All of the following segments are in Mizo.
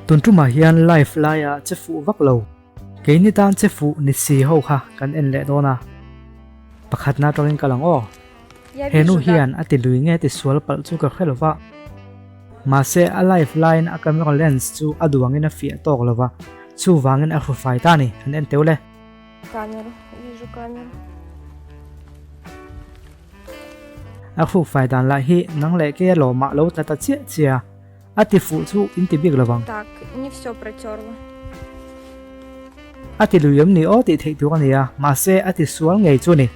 Tun tumah hian live laia che fuh vak lo, keini tan che fuh ni si ho kha kan en leh dawn a. Pakhatna atangin ka lang aw. He nu hian a ti lui nge ti sual palh chu ka hre lo va. Mahse a live laiin a camera lens chu a duangin a fiah tawk lo va, chuvangin a hrufai ta a ni, an en teu le. A hrufai dan lah hi nang leh keia lawmah lo tla ta chiah chiah a, a ti fuh chu in ti bik lo vang. A ti lui em ni aw tih theih tur a ni a, mahse a ti sual ngei chu a ni.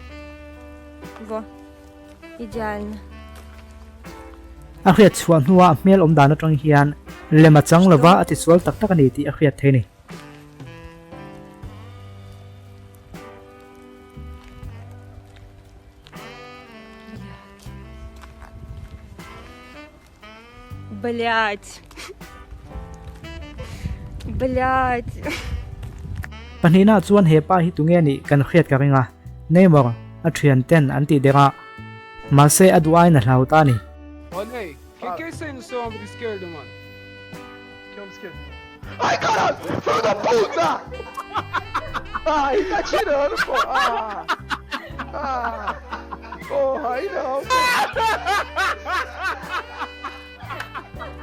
A hriat chhuah hnuah hmel awm dan atang hian lem a chang lova a tisual tak tak a ni tih a hriat thei a ni. Pahnihna chuan he pa hi tunge nih kan hriat ka ring a, Neymar a thian ten an tih der a, mahse a duh aiin a hlau ta a ni.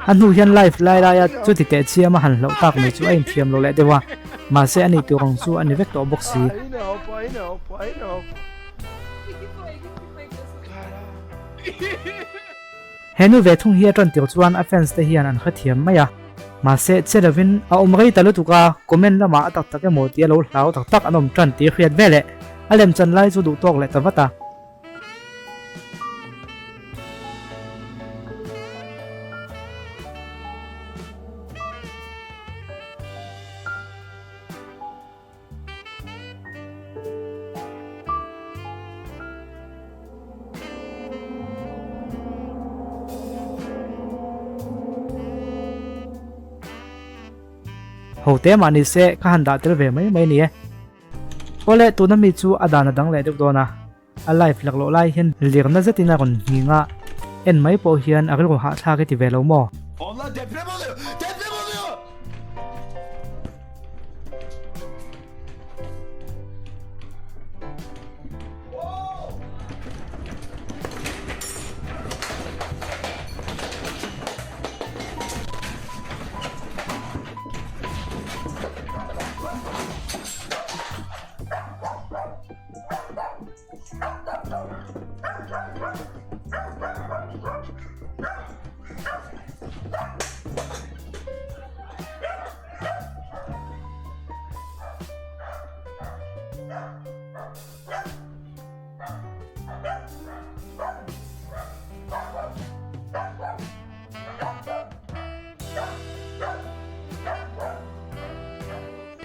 A hnu hian live lai laia chuti teh chiam a han hlauh tak mai chu a inthiam lo leh deuh a, mahse a ni tur ang chu a ni vek tawh bawk si. He nu ve thung hi a tan tir chuan a fans te hian an hrethiam mai a, mahse che lovin a awm rei ta lutuk a, comment lamah a tak tak emaw tia lo hlau tak tak an awm tan tih hriat veleh a lemchan lai chu duh tawk leh ta vat a. Ho te mah ni se ka han dah tel ve mai mai ni e. Awle tuna mi chu a dan a dang leh deuh dawn a, a live laklawh lai hian lirna zetin a rawn nghing a, en mai pawh hian a rilru hahthlak i ti ve lo maw? Allah deprem oluyor! Deprem oluyor!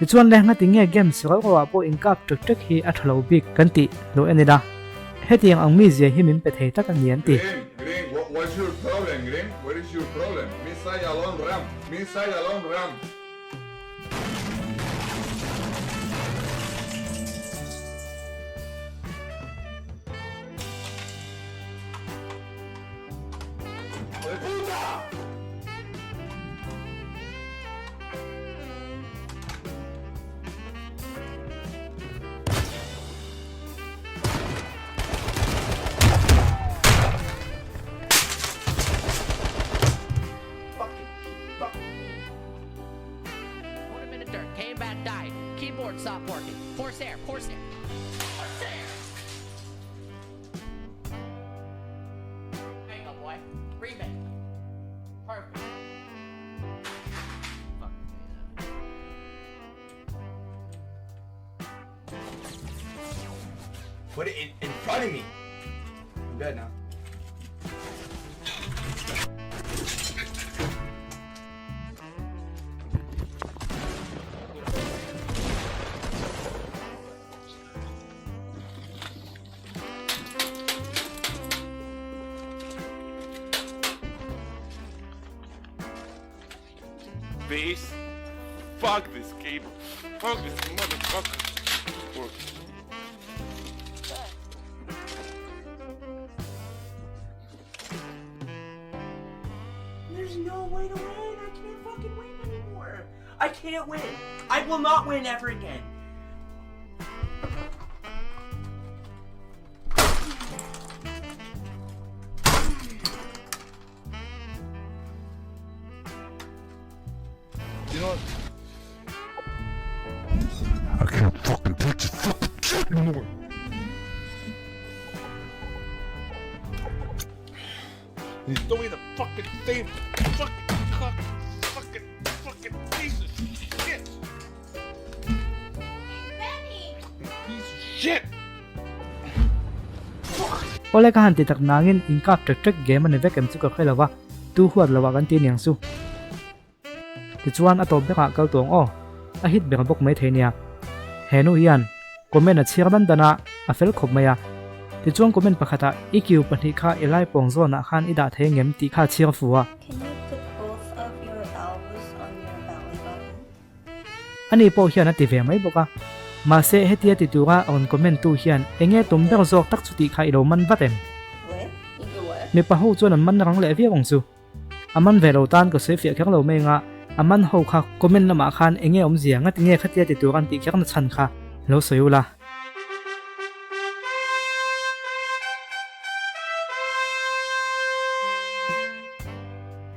Tichuan le ngati nge games ro ro ah pawh inkap ṭek ṭek hi a ṭha lo bik kan tih lo en ila. Hetiang ang mizia hi min pe thei tak a ni an ti. Put it in, in front of me. I'm dead now. Base. Fuck this cable. Fuck this motherfucker. Work. There's no way to win. I can't. I can't win. I will not win ever again. You know what? I can't fucking take this fucking shit anymore. He's throwing the fucking same fucking cock fucking fucking piece of shit. Piece of shit. Awle ka han ti tak nangin inkap ṭek ṭek game a ni vek em chu ka hre lo va, tu huat lo ah kan ti aniang chu. Tichuan a tawp bekah kal tuang aw, a hit ber bawk mai thei nia. He nu hian comment a chhiar dan dan a, a fel khawp mai a. Tichuan comment pakhatah i kiu pahnih kha i lai pawng zawnah khan i dah thei ngem tih kha a chhiar fu a. Can you put both of your elbows on your belly button? Ani pawh hian a ti ve mai bawk a. Mahse hetia ti tura a rawn comment tu hian enge tum ber zawk tak chu tih kha i lo man vat em? Mipa ho chuan an man rang leh viau ang chu. A man ve lo tan ka sawi fiah kher lo mai anga a man ho kha comment lamah khan enge awmzia ngati nge khatia ti tur an tih kher na chhan kha lo sawi ula.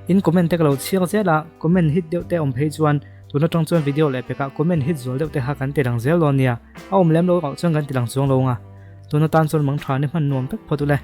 In comment te ka lo chhiar zel a, comment hit deuh te awm phei chuan tun atang chuan video leh pekah comment hit zual deuh te kha kan ti lang zel dawn nia, a awm lem lo rauh chuan kan ti lang chuang lo anga tun atan chuan mangtha ni hman nuam tak phawt ule.